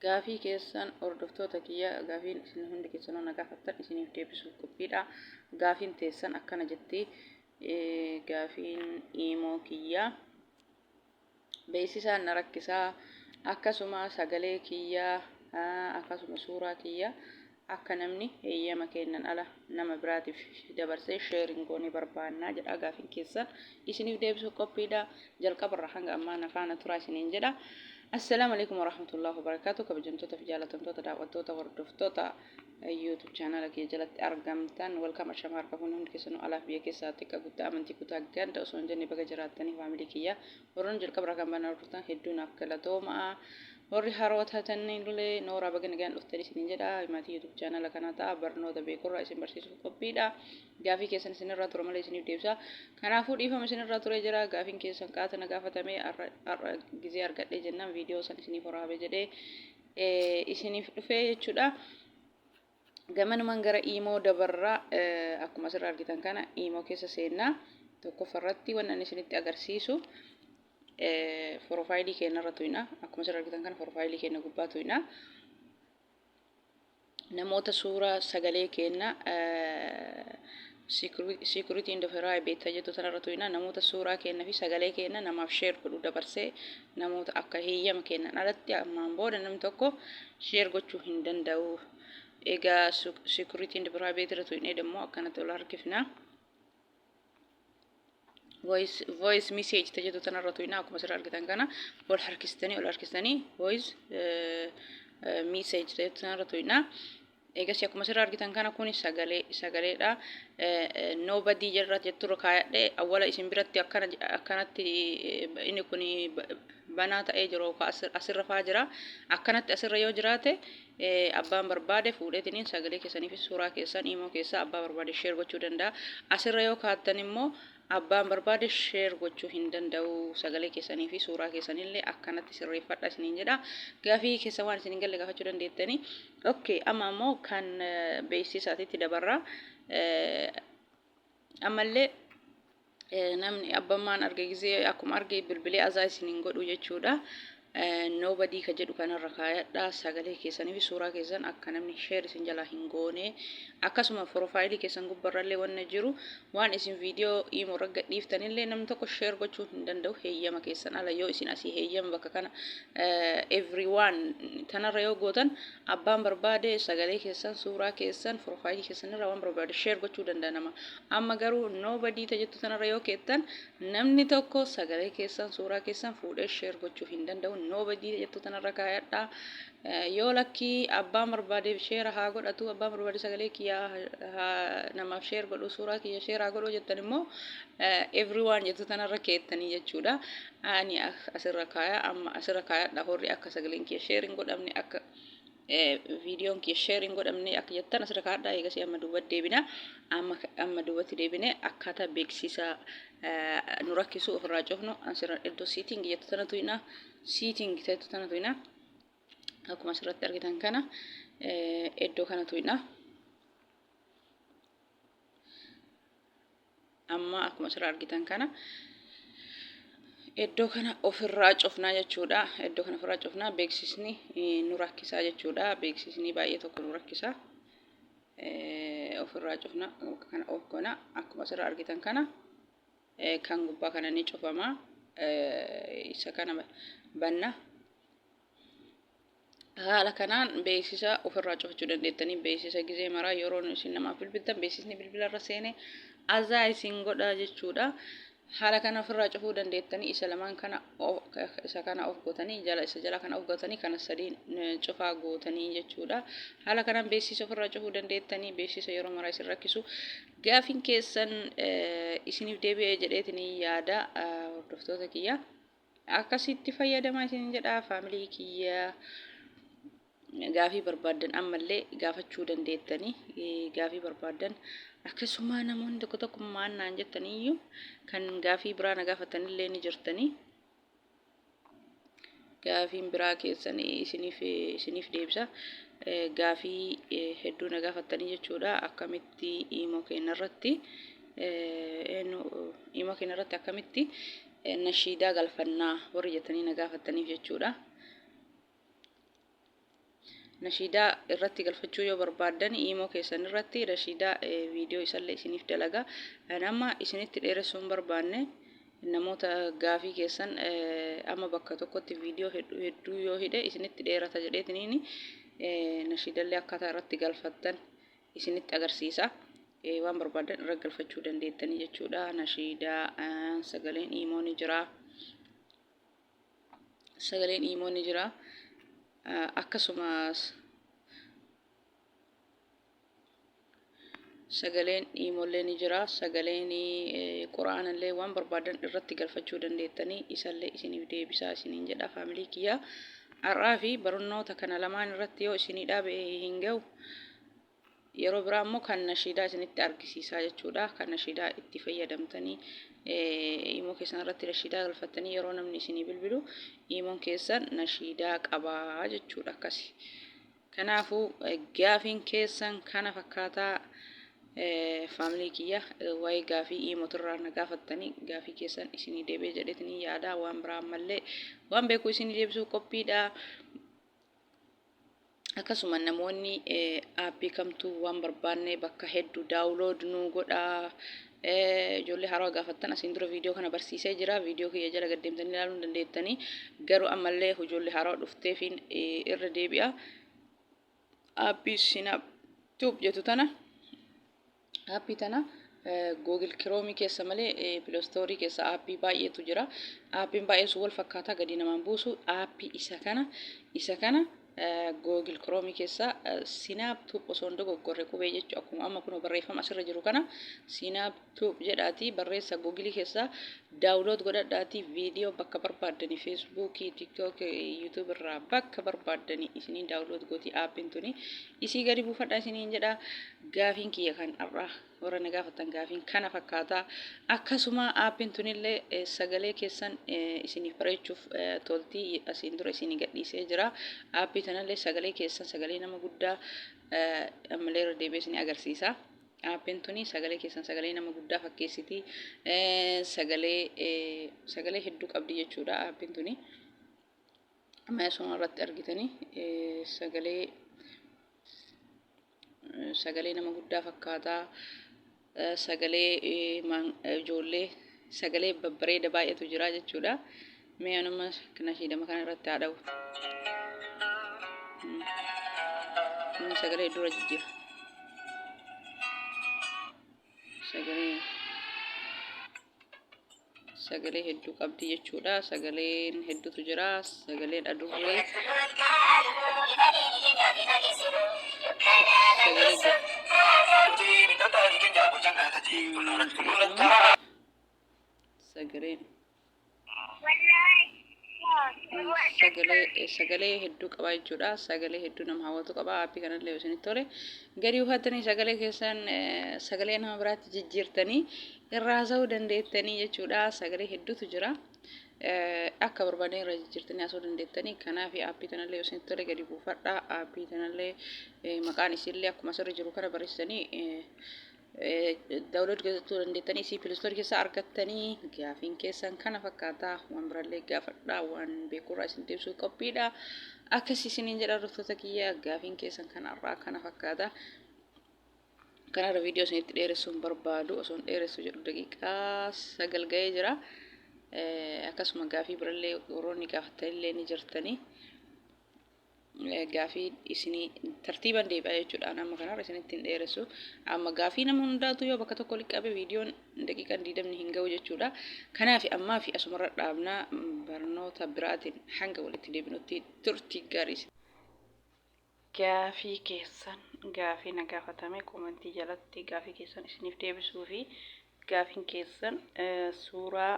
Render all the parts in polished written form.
Gaafii keessan hordoftoota kiyya, gaafiin isin hundi keessanuu na gaafattan isiniif deebisuuf qophiidha. Gaafiin teessan akkana jetti. Gaafiin iimoo kiyya beeksisaan na rakkisaa, akkasuma sagalee kiyya, akkasuma suuraa kiyya akka namni heeyyama kennan ala nama biraatiif dabarsee share hin goone barbaannaa jedha gaafiin keessan. Isiniif deebisuuf qophiidha. Jalqabarraa hanga ammaa na faana turaa isiniin jedha. Assalaamu alaikum warahmatullahi wabarakaatu. Kabajamtoota fi jaalatamtoota daawwattoota, hordoftoota YouTube chaanala kiyya jalatti argamtan, welcome, ashama harka fuunee hundi keessanuu, alaaf biyya keessaa, xiqqa guddaa, amantii, kutaa, ganda osoo hin jenne, baga jiraattanii. Faamilii kiyya warroonni jalqabarraa kan banaa hordoftan, hedduu naaf galatoomaa. Warri haroo taatanii nooraa, baga nagaan dhuftanii isiniin jedha. Maatii YouTube chaanala kanaa ta'a, barnoota beekurraa isin barsiisuuf qophiidha. Gaafii keessan isinirraa ture malee isiniif deebisa. Kanaafuu dhiifama, isinirraa turee jira. Gaafiin keessan qaata na gaafatame, har'a gizee argadhee jennaan viidiyoo san isiniif waraabe jedhee isiniif dhufee jechuudha. Gamanumaan gara iimoo dabarraa. Akkuma asirra argitan kana iimoo keessa seennaa. Tokkoffarratti wanni ani isinitti agarsiisu profaayilii keenyarra tuyna. Akkuma asirra argitan kana profaayilii keenya gubbaa tuyna. Namoota suuraa, sagalee keenya security and private jettu tanarra tuyna. Namoota suuraa keenya fi sagalee keenya namaaf share godhu, dabarsee namoota akka heeyyama kennan alatti ammaan booda namni tokko share gochuu hin danda'u. Egaa security and private irra tuynee immoo akkanatti ol harkifna. Voice message tajettu tanarra tuyna. Akkuma asirra argitan kana ol harkistanii, ol harkistanii voice message tajettu tanarra tuyna. Eegas akkuma asirra argitan kana kuni sagalee sagaleedha. Nobody jirra jetturra kaayadhe. Awwala isin biratti akkana akkanatti inni kun banaa ta'ee jiru, asirra faa jira. Akkanatti asirra yoo jiraate, abbaan barbaade fuudheetiniin sagalee keessanii fi suuraa keessan imoo keessaa abbaa barbaade share gochuu danda'a. Asirra yoo kaattan immoo abbaan barbaade share gochuu hin danda'u sagalee keessanii fi suuraa keessanillee. Akkanatti sirreeffadha isiniin jedha. Gaafii keessa waan isin hin galle gaafachuu dandeettanii. Okay, amma immoo kan beeksisaatitti dabarra. Ammallee namni abbammaan arge gizee akkuma arge bilbilee azaa isiniin godhu jechuudha. Nobody ka jedhu kanarra kaayadha. Sagalee keessanii fi suuraa keessan akka namni share isin jalaa hin goone. Akkasuma profaayilii keessan gubbarrallee wanna jiru, waan isin viidiyoo imoo irra gadhiiftanillee namni tokko share gochuu hin danda'u heeyyama keessan ala. Yoo isin asii heeyyama bakka kana everyone tanarra yoo gootan, abbaan barbaade sagalee keessan, suuraa keessan, profaayilii keessan irra waan barbaade share gochuu danda'a nama. Amma garuu nobody ta jettu tanarra yoo keettan, namni tokko sagalee keessan, suuraa keessan fuudhee share gochuu hin danda'u. Nobody jettu tanarra kaayadha. Yoo lakkii, abbaan barbaade share haa godhatu, abbaan barbaade sagalee kiyya haa namaaf share godhu, suuraa kiyya share haa godhu jettan immoo everyone jettu tanarra keettanii jechuudha. Ani asirra kaaya, amma asirra kaayadha. Horri akka sagaleen kiyya share hin godhamne, akka viidiyoon kiyya share hin godhamne akka jettan asirra kaa'adha. Eegasii amma duubatti deebina. Amma duubatti deebine akkaataa beeksisa nu rakkisu ofirraa cufnu asirra iddoo setting jettu tana tuyna. Setting jettu tana tuyna. Akkuma asirratti argitan kana iddoo kana tuyna. Amma akkuma asirra argitan kana iddoo kana ofirraa cufnaa jechuudha. Iddoo kana ofirraa cufnaa, beeksisni nu rakkisaa jechuudha. Beeksisni baay'ee tokko nu rakkisaa. Ofirraa cufna, kana of goona. Akkuma asirra argitan kana kan gubbaa kana ni cufama. Isa kana banna. Haala kanaan beeksisa ofirraa cufachuu dandeettanii. Beeksisa gizee maraa yeroo isin namaaf bilbiltan beeksisni bilbilarra seene azaa isin godha jechuudha. Haala kana ofirraa cufuu dandeettanii. Isa lamaan kana, isa kana of gootanii, jala isa jala kana of gootanii, kana sadiin cufaa gootanii jechuudha. Haala kanaan beeksisa ofirraa cufuu dandeettanii, beeksisa yeroo maraa isin rakkisu. Gaafiin keessan isiniif deebi'ee jedheetiin yaada, hordoftoota kiyya. Akkasitti fayyadamaa isin jedha, faamilii kiyya. Gaafii barbaaddan ammallee gaafachuu dandeettanii, gaafii barbaaddan. Akkasuma namoonni tokko tokko maal naan jettaniyyuu, kan gaafii biraa na gaafatanillee ni jirtanii. Gaafiin biraa keessan isiniif deebisa. Gaafii hedduu na gaafattanii jechuudha. Akkamitti imoo keenyarratti, imoo keenyarratti akkamitti nashiidaa galfannaa warri jettanii na gaafattaniif jechuudha. Nashiidaa irratti galfachuu yoo barbaaddan iimoo keessan irratti nashiidaa viidiyoo isallee isiniif dalaga. Amma isinitti dheeressuu hin barbaanne, namoota gaafii keessan amma bakka tokkotti viidiyoo hedduu yoo hidhe isinitti dheerata jedheetiniin nashiidallee akkaataa irratti galfattan isinitti agarsiisa. Waan barbaadan irra galfachuu dandeettanii jechuudha. Nashiidaa, sagaleen iimoo ni jira. Sagaleen iimoo ni jira. Akkasumas sagaleen iimoollee ni jira. Sagaleen quraanallee waan barbaadan irratti galfachuu dandeettanii isallee isiniif deebisaa isiniin jedha, faamilii kiyyaa. Har'aa fi barnoota kana lamaan irratti yoo isinii dhaabe hin ga'u. Yeroo biraa immoo kan nashiidaa isinitti argisiisaa jechuudha. Kan nashiidaa itti fayyadamtanii iimoo keessan irratti nashiidaa galfattanii yeroo namni isinii bilbilu iimoon keessan nashiidaa qabaa jechuudha akkasi. Kanaafuu gaafiin keessan kana fakkaataa, faamilii kiyya. Waa'ee gaafii iimootirraa na gaafattanii gaafii keessan isinii deebi'ee jedheetinii yaada. Waan biraa ammallee waan beekuu isinii deebisuu qophiidha. Akkasuma namoonni aappii kamtuu waan barbaanne bakka hedduu download nu godhaa, ijoollee haarawaa gaafattan, asiin dura viidiyoo kana barsiisee jira. Viidiyoo kiyya jala gaddeemtanii ilaaluu hin dandeettanii. Garuu ammallee ijoollee haarawaa dhufteefiin irra deebi'a. Aappii SnapTube jettu tana, aappii tana Google Chrome keessa malee Play Store keessa aappii baay'eetu jira. Aappiin baay'een sun wal fakkaataa gadi namaan buusu. Aappii isa kana Google Chrome keessa SnapTube, osoo hin dogoggorre qubee jechuudha. Akkuma amma kun barreeffama asirra jiru kana SnapTube jedhaati barreessa Google keessa, download godhadhaati viidiyoo bakka barbaaddanii Feesbuukii, TikTok, YouTube irraa bakka barbaaddanii isinii download gooti aappiin tuni. Isii gadi buufadhaa isiniin jedha. Gaafiin kiyya kan har'aa warra na gaafattan gaafiin kana fakkaata. Akkasuma aappiin tunillee sagalee keessan isiniif bareechuuf toltii asiin dura isinii gadhiisee jira. Aappii tanallee sagalee keessan sagalee nama guddaa ammallee irra deebi'ee isinii agarsiisa. Aappiin tuni sagalee keessan sagalee nama guddaa fakkeessiti. Sagalee sagalee hedduu qabdi jechuudha aappiin tuni. Amma asuma irratti argitanii sagalee nama guddaa fakkaataa, sagalee ijoollee, sagalee babbareeda baay'eetu jira jechuudha. Mee anuma nashiidama kana irratti haa dha'u. Inni sagalee dura jijjiira. Sagalee hedduu qabdi jechuudha. Sagaleen hedduutu jira. Sagaleen adurree. Sagalee sagaleen sagalee hedduu qaba jechuudha. Sagalee hedduu nama hawwatu qaba. Aappii kanallee yoo isinitti tole gadi buufattanii sagalee keessan sagalee nama biraatti jijjiirtanii irraa haasa'uu dandeettanii jechuudha. Sagalee hedduutu jira. Akka barbaadan irra jijjiirtanii haasa'uu dandeettanii. Kanaaf aappii kanallee yoo isinitti tole gadi buufadhaa. Aappii kanallee maqaan isiillee akkuma asirra jiru kana barreessitanii download gochuu dandeettanii isii Play Store keessaa argattanii. Gaafiin keessan kana fakkaataa. Waan birallee gaafadhaa, waan beekurraa isin deebisuu qophiidha. Akkasii isiniin jedha, hordoftoota kiyya, gaafiin keessan kanarraa kana fakkaata. Kanarra viidiyoo isinitti dheeressuu hin barbaadu. Osoo hin dheeressu jedhu daqiiqaa 9 ga'ee jira. Akkasuma gaafii birallee warroonni gaafattanillee ni jirtanii. Gaafii isinii tartiiban deebi'a jechuudha. Amma kanarra isinitti hin dheeressu. Amma gaafii nama hundaatu yoo bakka tokko qabe viidiyoon daqiiqaan 20 hin ga'u jechuudha. Kanaaf ammaa fi asumarra dhaabnaa, barnoota biraatiin hanga walitti deebinutti turtii gaarii. Gaafii keessan, gaafii na gaafatame komentii jalatti gaafii keessan isiniif deebisuu fi gaafiin keessan suuraa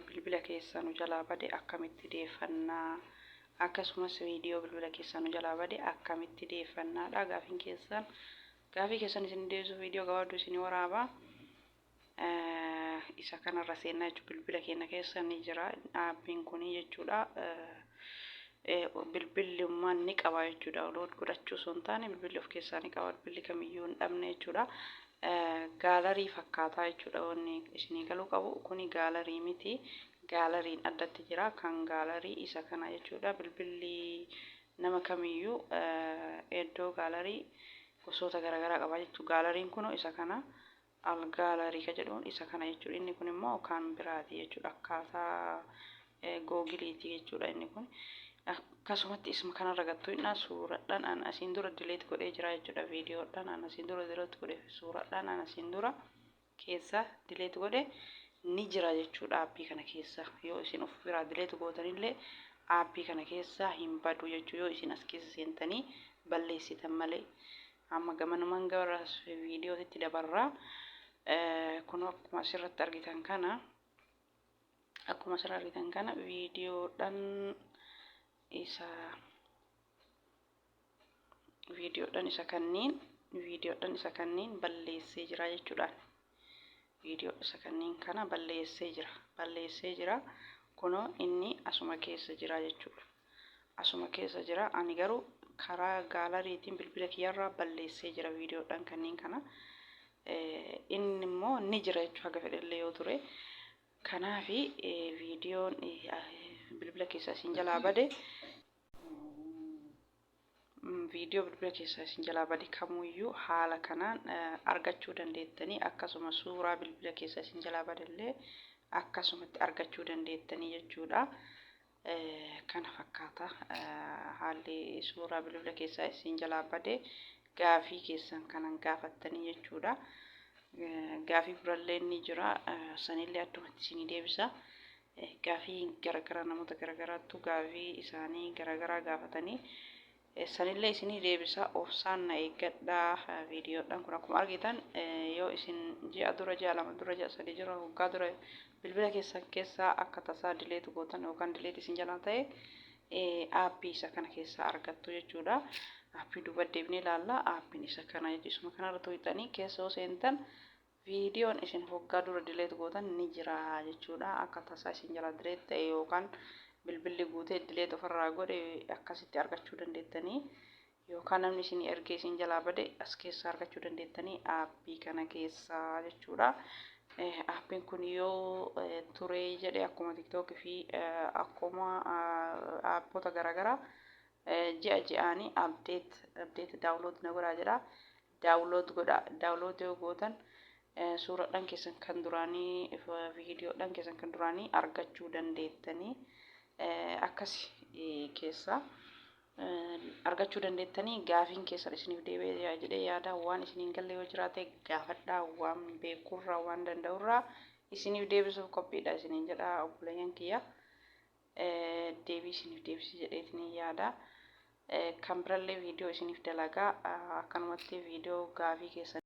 bilbila keessan jalaa bade akkamitti deeffannaa, akkasumas viidiyoo bilbila keessan jalaa bade akkamitti deeffannaadha gaafiin keessan. Gaafii keessan isin deebisuuf viidiyoo gabaabduu isin waraaba. Isa kanarra seennaa jechuun bilbila keenya keessa ni jira aappiin kuni jechuudha. Bilbilli ummaan ni qaba jechuudha. Download godhachuu osoo hin taane bilbilli of keessaa ni qaba. Bilbilli kamiyyuu hin dhabne jechuudha. Gallery fakkaataa jechuudha. Wanni isinii galuu qabu kuni gallery miti. Galleryn addatti jira. Kan gallery isa kana jechuudha. Bilbilli Nama kamiyyuu iddoo gallery gosoota garaagaraa qaba jechuudha. Galleryn kun isa kana, all gallery ka jedhuun isa kana jechuudha. Inni kun immoo kan biraati jechuudha. Akkaataa Googleiiti jechuudha inni kun. Akkasumatti isuma kanarra gattuudhaan suuradhaan an asiin dura delete godhee jira jechuudha. Viidiyoodhaan an asiin dura delete godhee, suuradhaan an asiin dura keessa delete godhe ni jira jechuudha aappii kana keessa. Yoo isin of biraa delete gootanillee aappii kana keessa hin badu jechuu, yoo isin as keessa seentanii balleessitan malee. Amma gamanumaan gara viidiyootitti dabarraa. Kun akkuma asirratti argitan kana, akkuma asirra argitan kana, viidiyoodhaan isa kanniin balleessee jira jechuudhaan. Viidiyoo isa kanniin kana balleessee jira. Kunoo inni asuma keessa jira jechuudha, asuma keessa jira. Ani garuu karaa galleryitiin bilbila kiyyarraa balleessee jira viidiyoodhaan kanniin kana. Inni immoo ni jira jechuu, haga fedhellee yoo ture. Kanaafi viidiyoon bilbila keessa isin jalaa bade, viidiyoo bilbila keessaa isin jalaa bade kamuyyuu haala kanaan argachuu dandeettanii, akkasuma suuraa bilbila keessaa isin jalaa badellee akkasumatti argachuu dandeettanii jechuudha. Kana fakkaata haalli suuraa bilbila keessaa isin jalaa bade gaafii keessan kanan gaafattanii jechuudha. Gaafii birallee ni jira, sanillee addumatti isinii deebisa. Gaafii garagaraa namoota garagaraattu gaafii isaanii garagaraa gaafatanii sanillee isinii deebisa. Obsaan na eeggadhaa. Viidiyoodhaan kun akkuma argitan, yoo isin ji'a dura, ji'a 2 dura, ji'a 3 jira, waggaa dura bilbila keessan keessaa akka tasaa delete gootan yookaan delete isin jalaa ta'e, aappii isa kana keessaa argattu jechuudha. Aappii duuba deebinee ilaalla. Aappiin isa kana jechuudha. Kanarra tuqxanii keessa yoo seentan viidiyoon isin waggaa dura delete gootan ni jira jechuudha. Akka tasaa isin jalaa delete ta'e yookaan bilbilli guutee delete ofirraa godhe akkasitti argachuu dandeettanii, yookaan namni isin ergee isin jalaa bade as keessaa argachuu dandeettanii aappii kana keessaa jechuudha. Aappiin kun yoo turee jedhe akkuma TikTokii fi akkuma aappota garaagaraa ji'a ji'aanii update download na godhaa jedha. Download godha. Download yoo gootan suuraadhaan keessan kan duraanii, viidiyoodhaan keessan kan duraanii argachuu dandeettanii, akkas keessa argachuu dandeettanii. Gaafiin keessan isiniif deebi'ee jedhee yaada. Waan isiniin galle yoo jiraate gaafadhaa. Waan beekurraa, waan danda'urraa isiniif deebisuuf qophiidha isiniin jedha. Obboleeyyan kiyya, deebii isiniif deebisee jedheetiin yaada. Kan birallee viidiyoo isiniif dalagaa, akkanumatti viidiyoo gaafii keessan.